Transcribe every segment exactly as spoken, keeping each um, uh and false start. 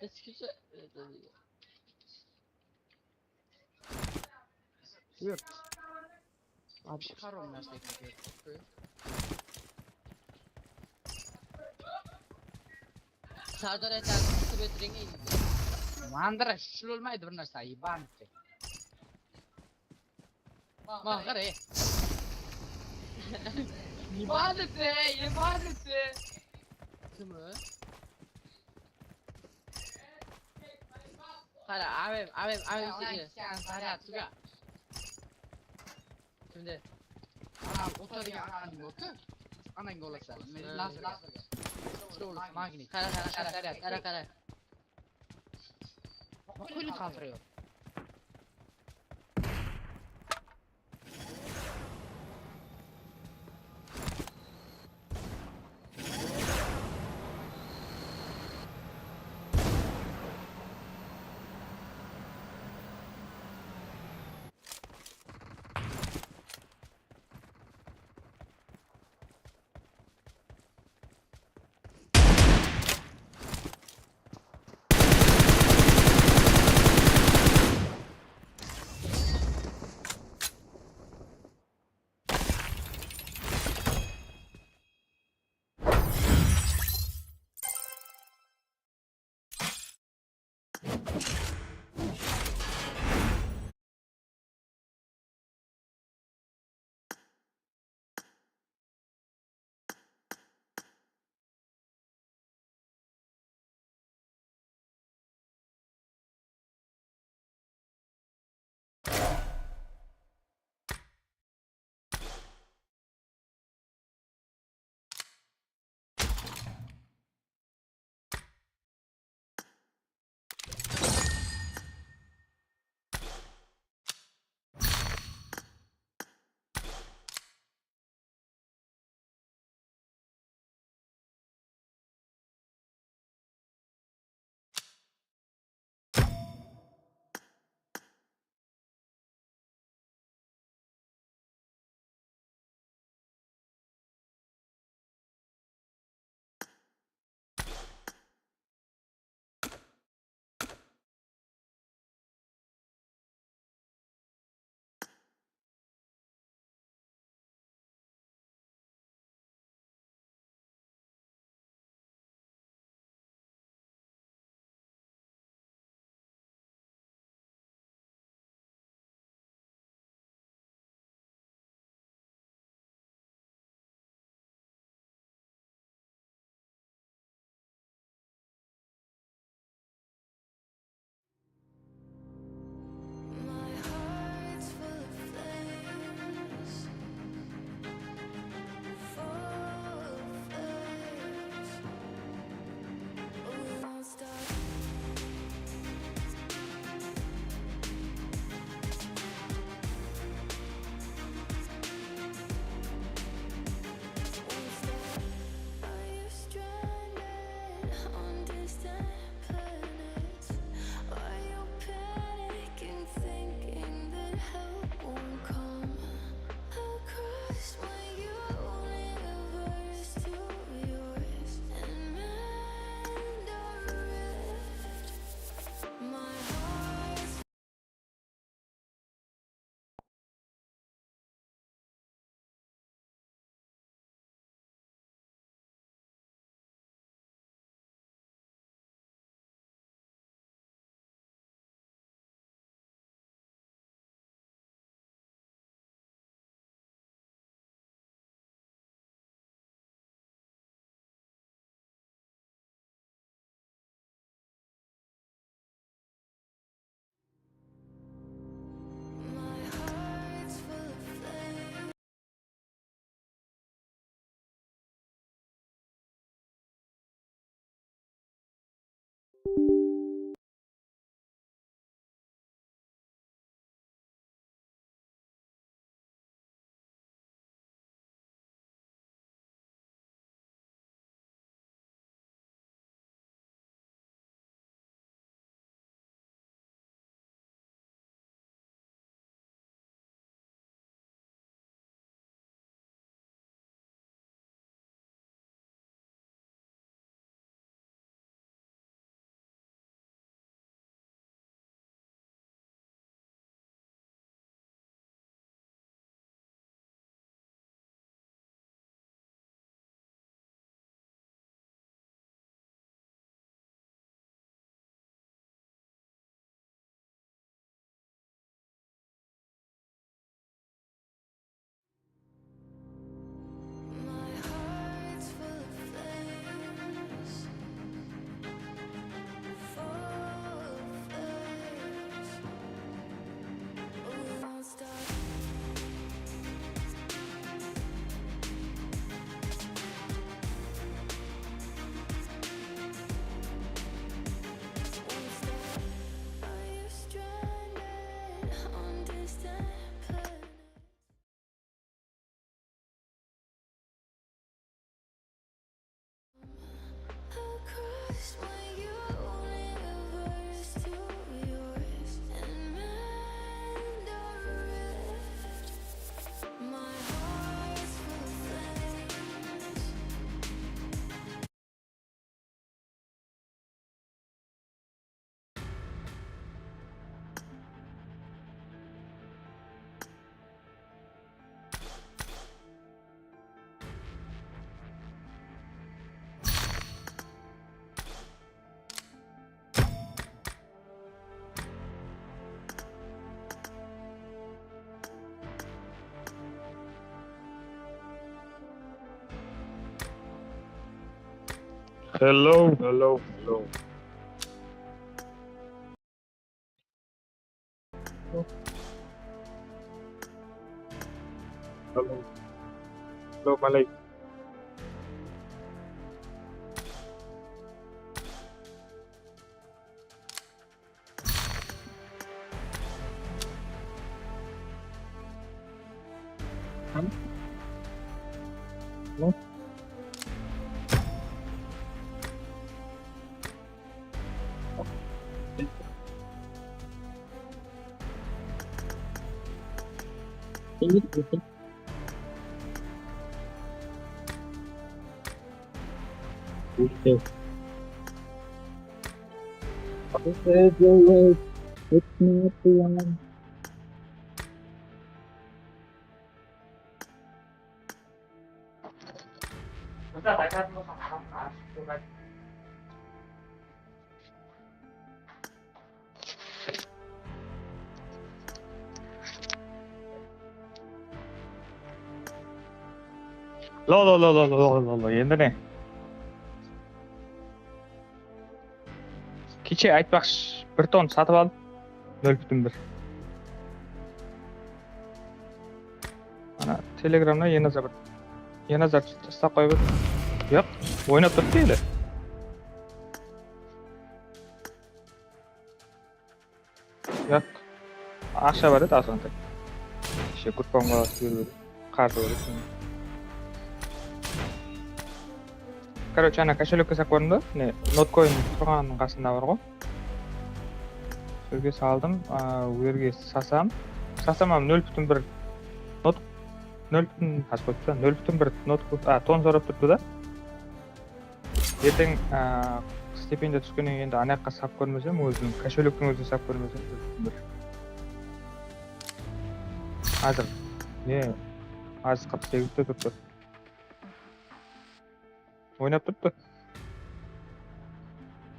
Eskisi. Yurt. Abi, çıqar ol nárse. Sardar aytadı, kútip etiriń. Mandıra shul olmaydı bir nárse, ебанутый. Maqır, e. Ебанутый, ебанутый. Kim o? Qara, abem, abem, abem seni. Qara, tuga. Kimde? Ana, ota degen ananıń boldı. Ananıń bolası. Men lazerge. Что у нас, магний? Qara, qara, qara, qara, qara. Qoylı qaltırıyor. My heart's full of flames, full of flames. We won't stop. Won't stop. Are you stranded on distant planets? Are you panicking, thinking that help won't come? I'll cross my universe to yours and mend our rift. My heart's Hello, hello, hello. Hello. Hello, Malik. Lo, lo, lo, lo, lo, lo, lo, endi ne? Keche aytpaqshı, bir ton satıp aldım, nol pútin bir. Ana, Telegramda Enazar bir, Enazar taslap qoyıp edi. Yoq, oynap turıptı ele. Yoq. Aqsha bar edi azǵantay. Keshe gruppaǵa berip edi. Qartı bar edi. Короче, ana koshelyokke sap kórdim da. Mine, Notcoin turǵanınıń qasında bar ǵoy. Sózge saldım, a, o jerge sasam. Sasam hám nol pútin bir not, nol pútin, qaz qoyıptı, nol pútin bir not, a, ton sorap turıptı da. Erteń, a, stipendiya túskennen keyin de anayaqqa sap kórmesem, ózim kosheloktiń ózine sap kórmesem, bir. Házir ne, házir qırq segiz de turıptı. Oynap turıptı.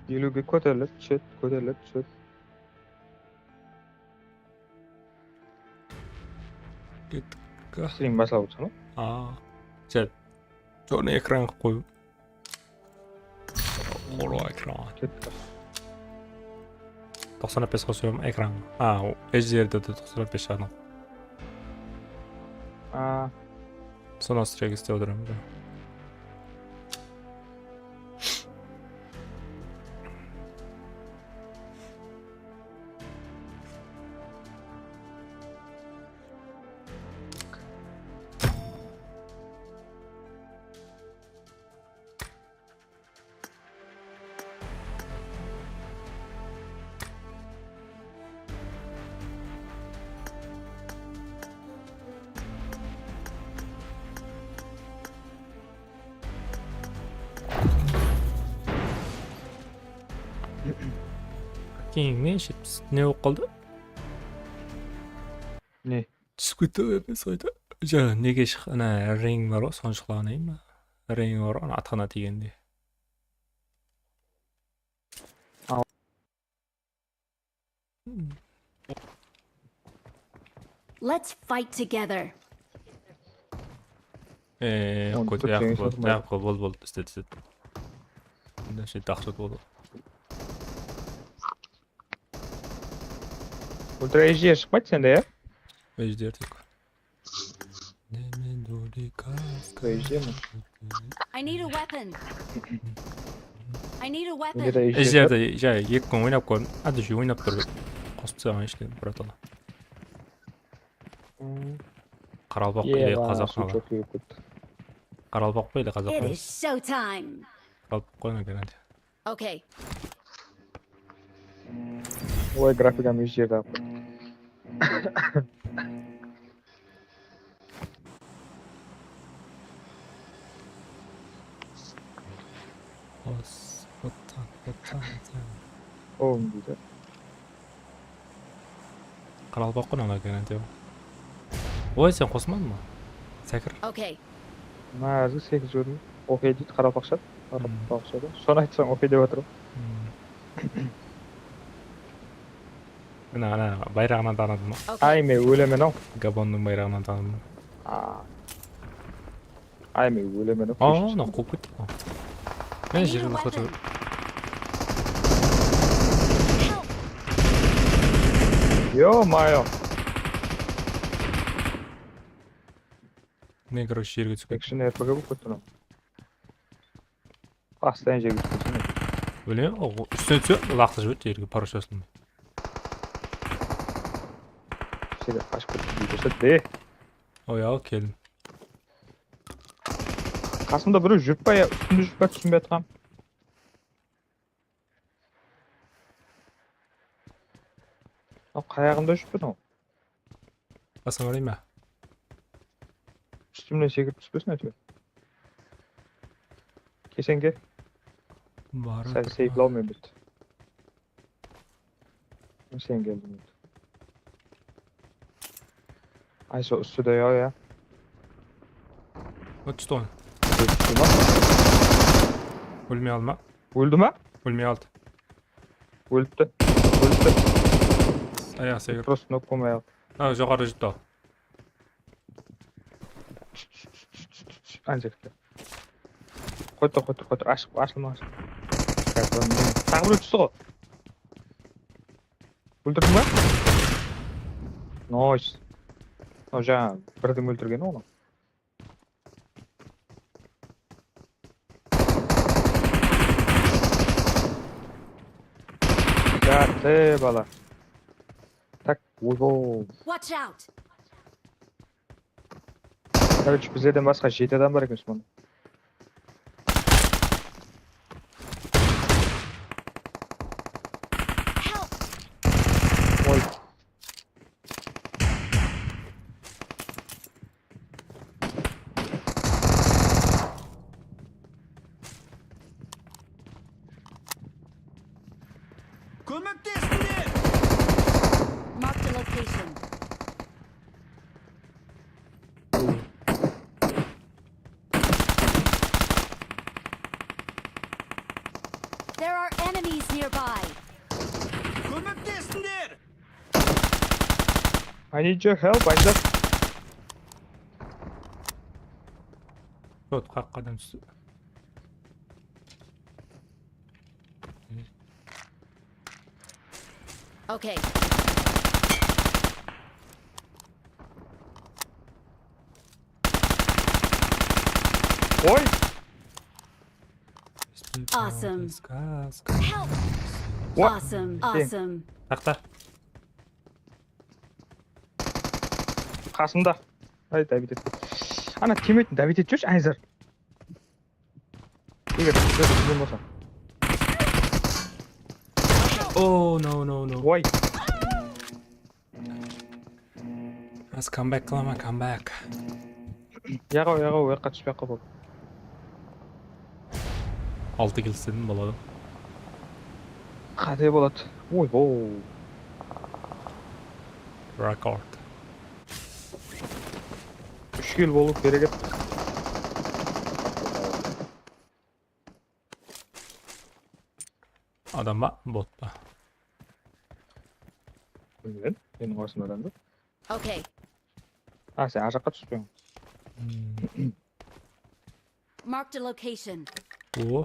Eliwge kóterilip túsedi, kóterilip túsedi. Kettik. Strim baslap otırsań ba? Aa. Chat. Chornıy ekran qılıp qoyıw. Qora ekran. Kettik. Toqsan F P S qosıwım ekran. A, H D R de toqsan F P S shıǵadı. A. Sonı astırıp islep otırman. Keyin ne, jetpis ne bolıp qaldı? Ne? Túsip ketti ǵoy, emes, qayta. Ja, nege shıq, ana, ring bar ǵoy, sonı shıqlaǵan edi ma? Ring bar ǵoy, ana, atxana tiygende. Al. Let's fight together. Ee, Onu kóte, tutacağın yaqı, sözüm yaqı, bol, bol, islet, islet. Bunday şey, daqsat boldı. Ultra H D R shıqpaydı sende, ya? H D R tek. H D mi? I need a weapon. I need a weapon. Mende de H D R. H D R-di, ja, eki kún oynap kórdim. Ádewshe oynap tur. Qosıp taslaǵan eshte, bratala. Hmm. Qaraqalpaq ele qazaq ma? Qaraqalpaq pa ele qazaq ma? It is show time. Qaraqalpaq qoy, ana, garantiya. Okay. Oy, grafikam esherde. Os, ottan, ottan, ottan. Oğlum, güzel. Qaraqalpaq qo, ana garantiya. Oy, sen qosılmadıń ba? Sákir. Okay. Mına házir segiz kórdim. Okey deydi, qaraqalpaqsha. Qaraqalpaqsha da. Sonı aytsań okey dep atır. Hmm. Mına, ana, bayraǵınan tanıdım. Okey. Ay, men ólemen-aw. Gabonnıń bayraǵınan tanıdım. Aa. Ay, men ólemen-aw. Aa, mına quwıp ketti. Mine, jerge laqtır. Yo-mayo. Men, короче, jerge túsip kettim. Action R P G bolıp ketti mınaw. Postoyanno jerge túsip ketsin. Óle, o, ústine túse, laqtır jiberedi jerge, parachutın. Seni qashıp kettim, ko'rsat de. Oy, al, keldim. Qasımda birew júrip pa ya, ústimde júrip pa, túsinbey atırman. Al, qayaǵımda júrip pa? Basıma barayın ba? Ústimnen sekirip túspesin, áytewir. Kesenge. Sál seyflaw men bitti. Sen keldiń. Ay, sol ústide ya, ya. Ótti on. Ótti ma? Ólmey aldı ma? Óldi ma? Ólmey aldı. Ólipti. Ólipti. Ayaǵı sekirip. Просто nok bolmay aldı. Ha, joqarıda júripti al. Ana jerge. Qoydı, qoydı, qoydı. Ashıq, ashılma, ashıq. Taǵı birew tústi ǵoy. Óltirdiń ba? Nice. O, jańa birdiń óltirgeni onı. Yattı bala. Tak, oy-oy. Watch out! Короче, bizlerden basqa jeti adam bar eken usıman. Help! Oy. Kómeklesińler! Marked a location. There are enemies nearby. Kómeklesińler! I need your help, I just... Tot, qaqqa adam tústi. Okay. Oy! Awesome. Help! What? Awesome. Awesome. Taqta. Qasımda. Ay, давить et. Ana, teammatein давить et júrshi, Ayzar. Eger sizlerdi bilgen bolsa. Oh, no, no, no. Oy. Házir comeback qılaman, comeback. Yaǵaw, yaǵaw, oyaqqa túspey-aq qop. Altı kill istedim, baladım. Qáte boladı. Oy, oy. Rekord. Úsh kill bolıw kerek edi. Adam ba, bot pa? Bilmem, meniń qasımda adam joq. Okay. A, sen ar jaqqa túspeń. Hmm. Marked a location. O.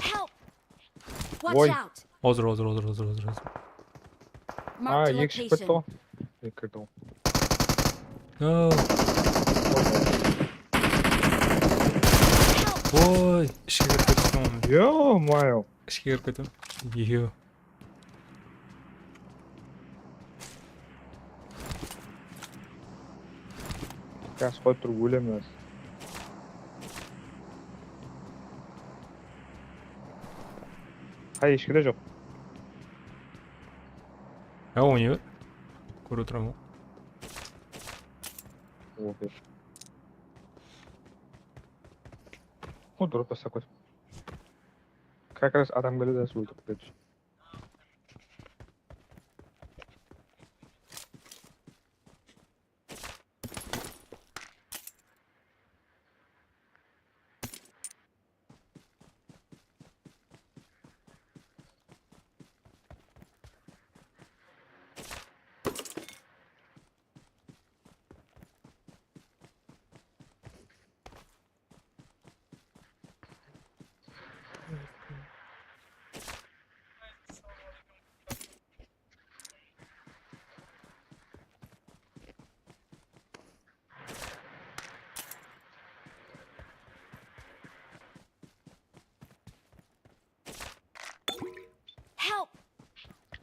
Help! Watch out! Ozır, ozır, ozır. Marked a location. Aa, eki shıǵıp ketti ǵoy. Eki kirdi ǵoy. No. Oy, ishke kirip kettim. Yo-mayo. Ishke kirip kettim. Yo. Gaz qoyıp turıp ólemen. Qay eshki de joq. Ya, oynay ber. Kórip otıraman ǵoy. Okey. O, durıp tastap qoy. Как раз adam keledi, óltirip ketedi.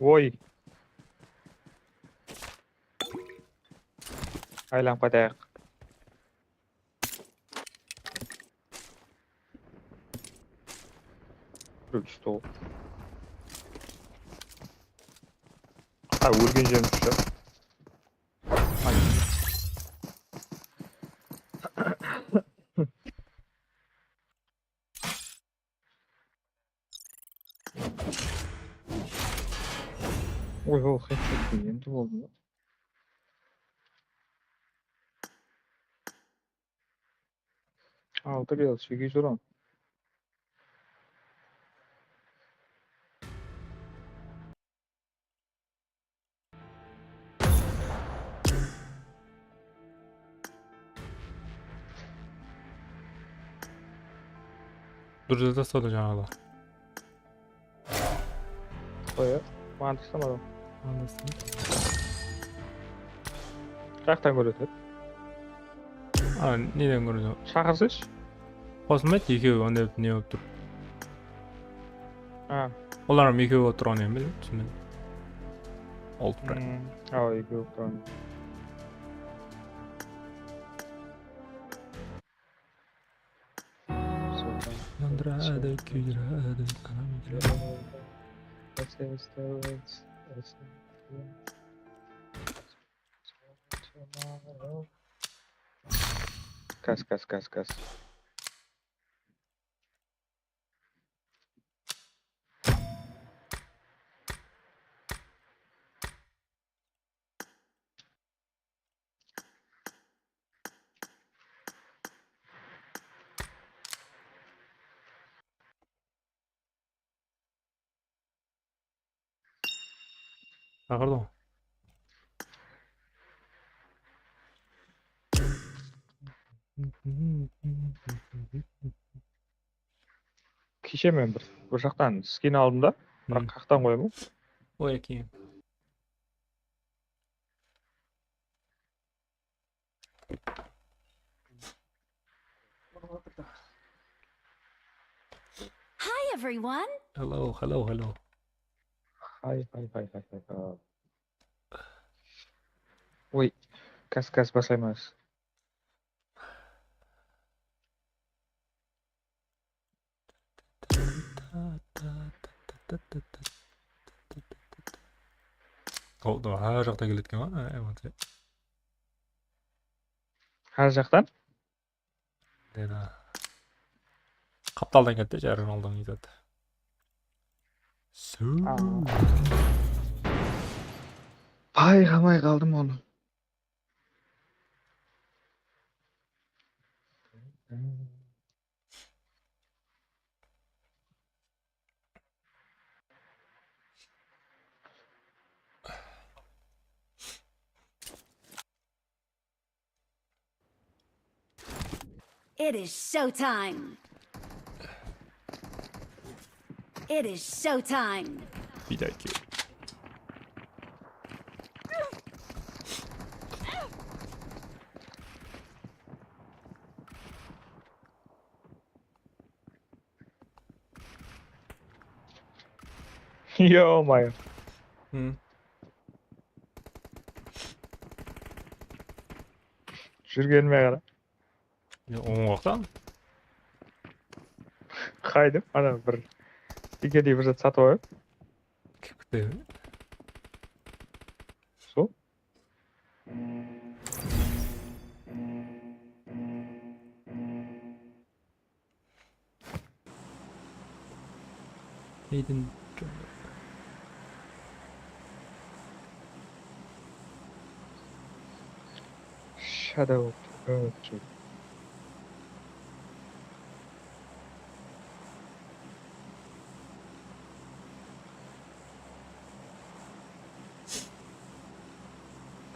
Oy. Aylanıp qaytayıq. Bir ústi ol. Ha, ólgen jerim tústi. Oy, ol headshot endi boldı. Altı kill, segiz urın. Durıs tasladı jańaǵılar. Qoy, maǵan taslamadı. Anlasın. Qıyaqtan kóredi? A, neden kóredi? Shaqırsayshı. Qosılmaydı, ekewi onday ne bolıp tur. Ha. Olar hám ekewi bolıp turǵan edi, bildim, túsinbedim. Oldı, biraq. Hmm, awa, ekewi bolıp turǵan. Yandıradı, kúydiredi, anam kúydiredi. Kas, kas, kas, kas. Shaqırdı ǵoy. Keshe men bir, bir jaqtan skin aldım da, biraq qaqtan qoyaman. Oy, keyin. Hi, everyone. Hello, hello, hello. Hi, hi, hi, hi, hi, hi. Oy, kas, kas baslayman. O, da, hár jaqtan keletken ǵoy, e, emoce. Hár jaqtan? Dedi. Qaptaldan keldi, jarın aldıń, aytadı. Su. Payqamay qaldım onı. It is showtime. It is showtime. Bir dahaki. Yo-moyo. Hı. Júrgenime qara. Ya, oń waqtan. Qaydım, ana bir, ikedey bir zat satıp alayın. Kim kútedi? Sol. Hayden. Shadow of the Earth.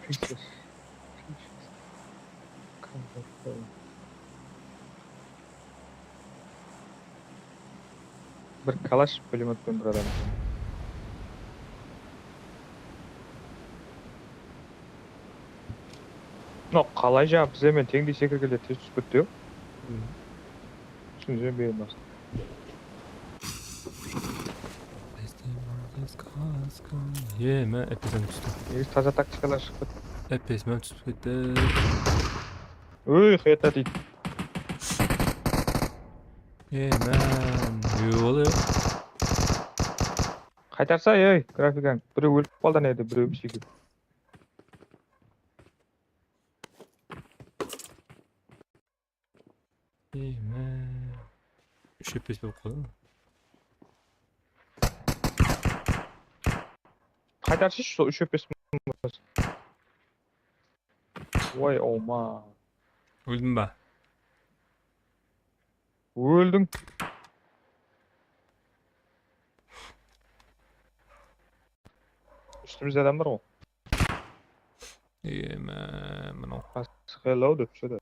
Princess. Princess. Come back home. Bir kalash, pulemyot penen bir adam. No, qalay jańa bizler menen teńdey sekirgenler tez túsip ketti. Túsinbeymen basqa. Ye, men F P S-im tústi. Negizi taza taktikalar shıǵıp ketti. F P S-im túsip ketti. Óy, xeta deydi. Ye, men, ne oluyor? Qaytarsa, ey, grafikań. Birew ólip qaldı edi, birew psixi. Ye, men. Úsh F P S bolıp qaldı. Qaytarshıshı sol úsh F P S. Oy, awma. Óldim ba? Óldiń. Ústimizde adam bar ǵoy. Ye, men, mınaw. Hello dep shıdı.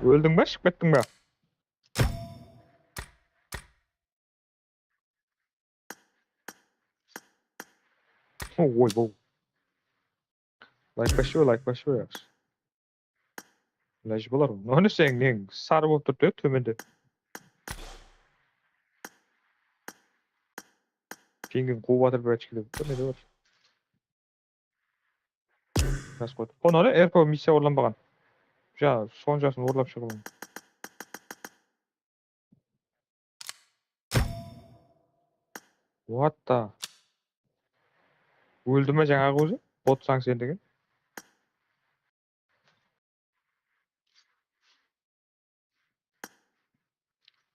Óldiń ba, shıǵıp kettiń ba? Oy, oy. Layk basıp, layk basıp, yaqshı. Ilajı bolar. Onı sen neń sarı bolıp turıptı, tómende. Pingin quwıp atır bir ochkiler. Tómende bar. Расход. Onı R P missiya orlanbaǵan. Ja, sonjasın orlap shıǵıp. What the? Óldi ma jańaǵı ózi? Botsań sen degen.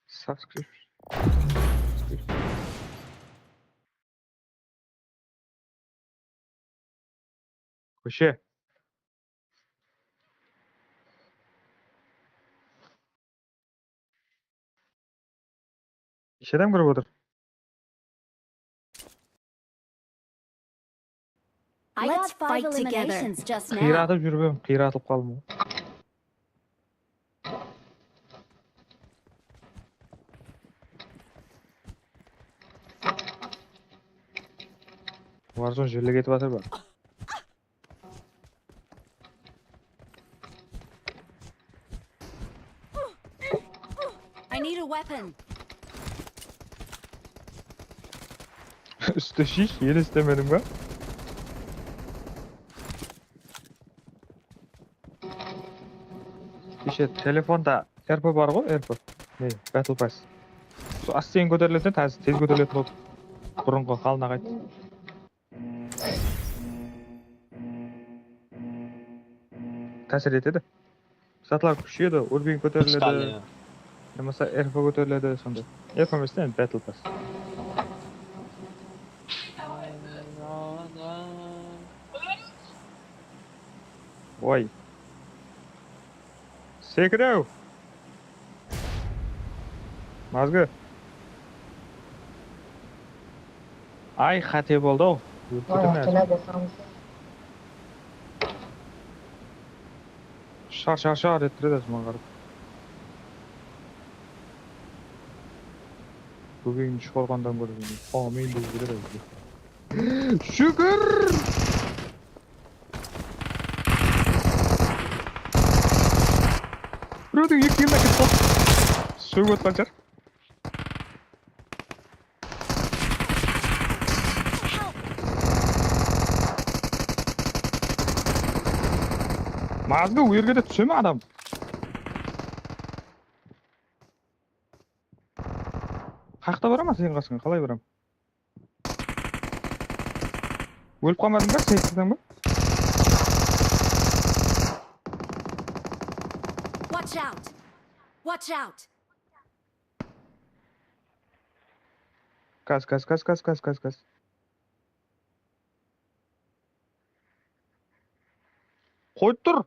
Subscription. Kóshe. Neshe adam kirip otır? I got five eliminations just now. Qıyratıp júrip edim, qıyratılıp qaldım. Warzone jelle ketip atır ba? I need a weapon. Ústi shish, ele istemediń ba? Keshe telefonda R P bar ǵoy, R P. Ne, Battle Pass. Sol ásten kóteriledi, tez, tez kóteriledi ǵoy. Burınǵı halına qayt. Tásir etedi. Zatlar kúsheyedi, urbiń kóteriledi. Fiskalnıy. Yamasa R P kóteriledi, sonday. R P emes te, endi Battle Pass. Oy. Sekirew. Mazgı. Ay, qáte boldı-aw. Óttirdim házir. Shar, shar, shar ettiredi házir maǵan qarap. Búgin shıǵarǵandan górgende. Amin dep júredi bizde. Shúkir! Birewdiń eki kiyim áketip qaldı. Sógip atqan shıǵar. Mazgı, o jerge de túse me adam? Qayaqta baraman seniń qasıńa, qalay baraman? Ólip qalmadıń ba, sektirdiń ba? Watch out! Watch out! Gaz, gaz, gaz. Qoyıp tur.